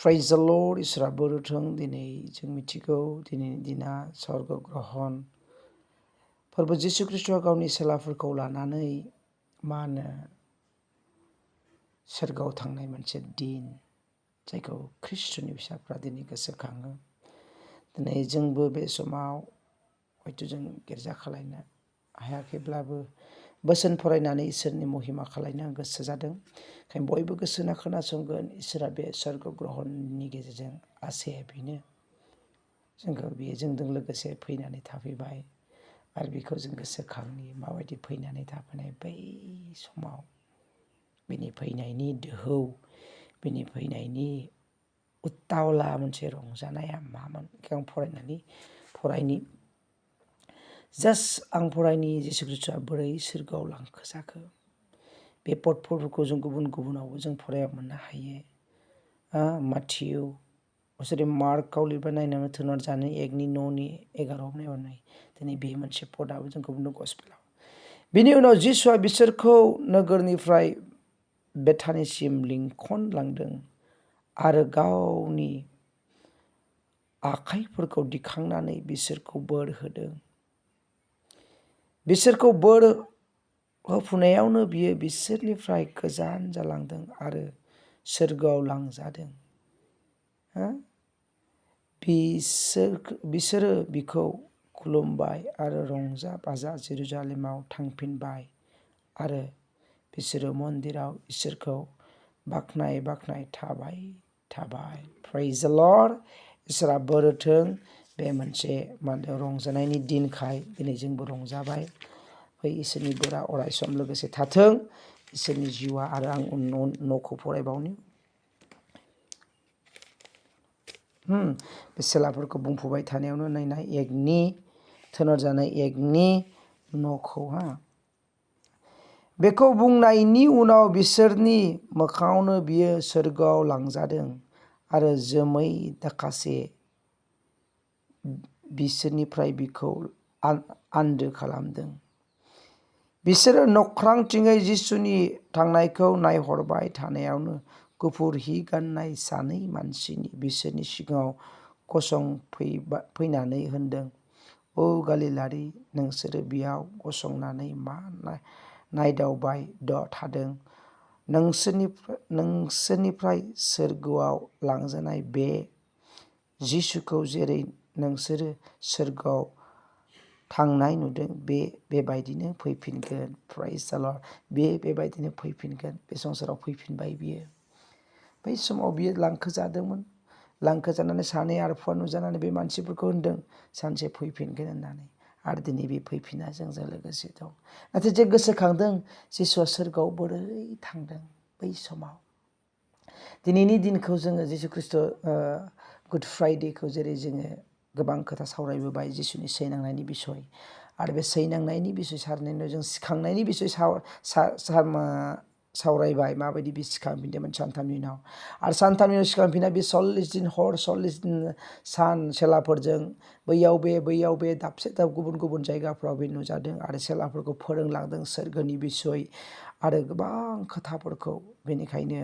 Praise the Lord, इसोरा बोरोथों दिनै जों मिथिगौ दिनैनि दिना स्वर्ग ग्रहण फोरबो जिसु ख्रीष्टआ गावनि सेलाफोरखौ लानानै मा होनो सोरगोआव थांनाय मोनसे दिन जायखौ ख्रीष्टनि फिसाफ्रा दिनै गोसोखाङो। दिनै जोंबो बे समाव हयथ' जों गिर्जा खालायनो हायाखैब्लाबो बोसोन फरायनानै इसोरनि महिमा खालायनो आं गोसो जादों। ओंखायनो बयबो गोसो होना खोनासंगोन। इसोरा बे स्वर्ग ग्रहणनि गेजेरजों आसाया बेनो जोंखौ बियो जोंजों लोगोसे फैनानै थाफैबाय आरो बेखौ जों गोसोखांनि माबायदि फैनानै थाफैनाय बै समाव बिनि फैनायनि दोहौ बिनि फैनायनि उतावला मोनसे रंजानाया मामोन बेखौ आं फरायनि आं फरायनि जिसु ख्रीष्टआ बोरै सोरगोआव लांखो जाखो बे पदफोरखौ जों गुबुन गुबुनावबो जों फरायाव मोननो हायो। माथिउ मार्कआव लिरबाय नायनानै थोनर जानो 1:9-11 नायबानो दिनै बे मोनसे पदआबो जोंखौ बुंदों गस्पेलाव। बिनि उनाव जिसुआ बिसोरखौ नोगोरनिफ्राय बेथानिसिम लिंखनलांदों आरो गावनि आखाइफोरखौ दिखांनानै बिसोरखौ बोर होदों। बिसोरखौ बोर होफुनायावनो बियो बिसोरनिफ्राय गोजान जालांदों आरो सोरगोआव लांजादों। बिसोरो बिखौ खुलुमबाय आरो रंजा बाजा जेरुजालेमाव थांफिनबाय आरो बिसोरो मन्दिराव इसोरखौ बाख्नाय थाबाय। Praise the Lord, इसोरा बोर होथों। बे मोनसे रंजानायनि दिनखाय दिनै जोंबो रंजाबाय। बै इसोरनि बोरा अरायसम लोगोसे थाथों इसोरनि जिउआ। आरो आं न'खौ फरायबावनि बे सेलाफोरखौ बुंफुबाय थानायावनो नायनाय थोनर जानाय 1:9 न'खौ बेखौ बुंनायनि उनाव बिसोरनि मोखाङावनो बियो सोरगोआव लांजादों आरो जोमै दाखासे बिसोरनिफ्राय बिखौ आन्दो खालामदों। बिसोरो नख्रांथिङै जिसुनि थांनायखौ नायहरबाय थानायावनो गुफुर हि गाननाय सानै मानसि बिसोरनि सिगाङाव गसंफैनानै होनदों, "ओ गालिलारि, नोंसोरो बेयाव गसंनानै मा नायदावबाय थादों? नोंसोरनिफ्राय सोरगोआव लांजानाय बे जिसुखौ जेरै नोंसोरो सोरगोआव थांनाय नुदों बेबायदिनो फैफिनगोन।" Praise the Lord, बेबायदिनो फैफिनगोन। बे संसाराव फैफिनबाय बियो। बै समाव बियो लांखोजादोंमोन। लांखोजानानै सानै आरफुआ नुजानानै बे मानसिफोरखौ होनदों सानसे फैफिनगोन होननानै। आरो दिनै बे फैफिना जोंजों लोगोसे दं। नाथाय जे गोसोखांदों जिसुआ सोरगोआव बोरै थांदों बै समाव। दिनैनि दिनखौ जोङो जिसु ख्रीष्ट गुड फ्राइडेखौ जेरै जोङो गोबां खोथा सावरायबोबाय जिसुनि सैनांनायनि बिसय आरो बे सैनांनायनि बिसय सावरायनायाव जों सिखांनायनि बिसय सावरायबाय माबायदि बे सिखांफिनदोंमोन सानथामनि उनाव। आरो सानथामनि उनाव सिखांफिनना बे 40 दिन हर 40 दिन सान सेलाफोरजों बैयाव बे दाबसे गुबुन गुबुन जायगाफ्राव बे नुजादों आरो सेलाफोरखौ फोरोंलांदों सोरगोनि बिसय आरो गोबां खोथाफोरखौ। बेनिखायनो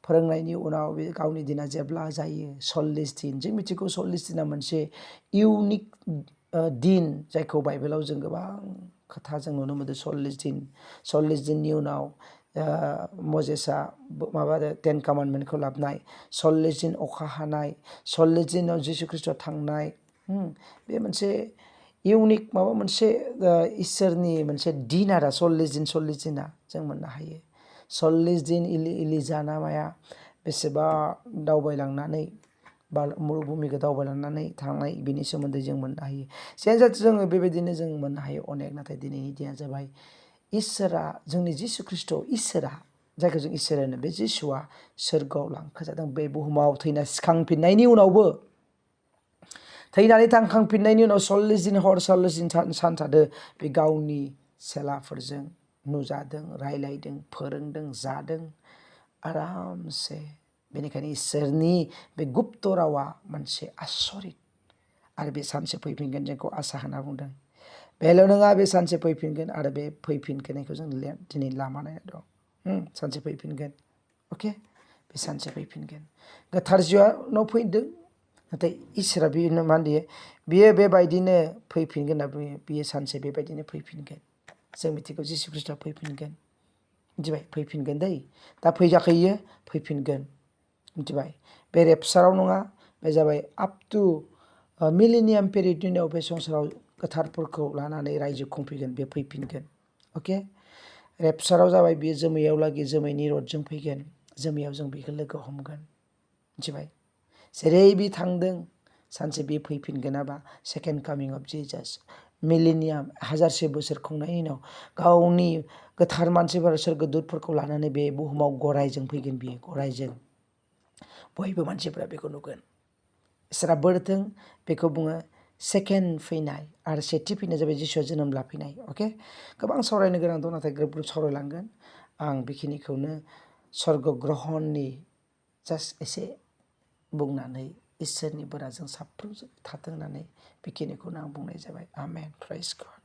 फोरोंनायनि उनाव बे गावनि दिना जेब्ला जायो 40 दिन, जों मिथिगौ 40 दिना मोनसे इउनिक दिन जायखौ बाइबेलाव जों गोबां खोथा जों नुनो मोनदों। 40 दिननि उनाव मजेसआ टेन कामान्डमेन्टखौ लाबोनाय, 40 दिन अखा हानाय, 40 दिनाव जिसु ख्रीष्टआ थांनाय। बे मोनसे इउनिक माबा मोनसे इसोरनि मोनसे दिन आरो 40 दिना जों मोननो हायो। 40 दिन इलिजाना माया बेसेबा दावबायलांनानै बा मुलुगभुमिखौ दावबायलांनानै थांनाय बिनि सोमोन्दै जों मोननो हायो। जियानो जाथों जोङो बेबायदिनो जों मोननो हायो अनेक। नाथाय दिनैनि दिना जाबाय इसोरा जोंनि जिसु ख्रीष्ट इसोरा जायखौ जों इसोर होनो बे जिसुआ सोरगोआव लांखोजादों। बे बुहुमाव थैना सिखांफिननायनि उनावबो थैनानै थांखांफिननायनि उनाव 40 दिन हर 40 दिन सान थादों बे गावनि सेलाफोरजों नुजादों, रायलायदों, फोरोंदों, जादों आरामसे। बेनिखायनो इसोरनि बे गुप्त रावा मोनसे आसरित। आरो बे सानसे फैफिनगोन जोंखौ आसा होनना बुंदों। बेल' नङा, बे सानसे फैफिनगोन आरो बे फैफिनगोनखौ जों दिनै लामा नायना दं। सानसे फैफिनगोन। अके, बे सानसे फैफिनगोन। गोथार जिउआव फैदों, नाथाय इसोरा बेनो मा होनो बियो बेबायदिनो फैफिनगोन होनना बुङो। बियो सानसे बेबायदिनो फैफिनगोन। जों मिथिगौ जिसु ख्रिस्टआ फैफिनगोन, मिथिबाय? फैफिनगोन दै, दा फैयाखै इयो, फैफिनगोन, मिथिबाय? बे रेपसाराव नङा, बे जाबाय आप टु मिलेनियाम पेरियडनि उनाव बे संसाराव गोथारफोरखौ लानानै रायजो खुंफैगोन, बे फैफिनगोन। अके, रेपसाराव जाबाय बियो जोमैयाव लागै जोमैनि रडजों फैगोन, जोमैयाव जों बेखौ लोगो हमगोन, मिथिबाय? जेरै बे थांदों सानसे बे फैफिनगोनाबा सेकेन्ड कामिं अफ जिजास, मिलेनियाम 1000 बोसोर खुंनायनि उनाव गावनि गोथार मानसिफोर सोरगोदूतफोरखौ लानानै बे बुहुमाव गरायजों फैगोन। बियो गरायजों, बयबो मानसिफ्रा बेखौ नुगोन। इसोरा बोरथों, बेखौ बुङो सेकेन्ड फैनाय। आरो सेथि फैनाय जाबाय जिसुआ जोनोम लाफैनाय। अके, गोबां सावरायनो गोनां दं, नाथाय ग्रोब ग्रोब सावरायलांगोन। आं बेखिनिखौनो स्वर्ग ग्रहणनि जास्ट एसे बुंनानै इसोरनि बोरा जों साफ्रोमजों थाथों होननानै बेखिनिखौनो आं बुंनाय जाबाय। आमेन, प्रेज गड।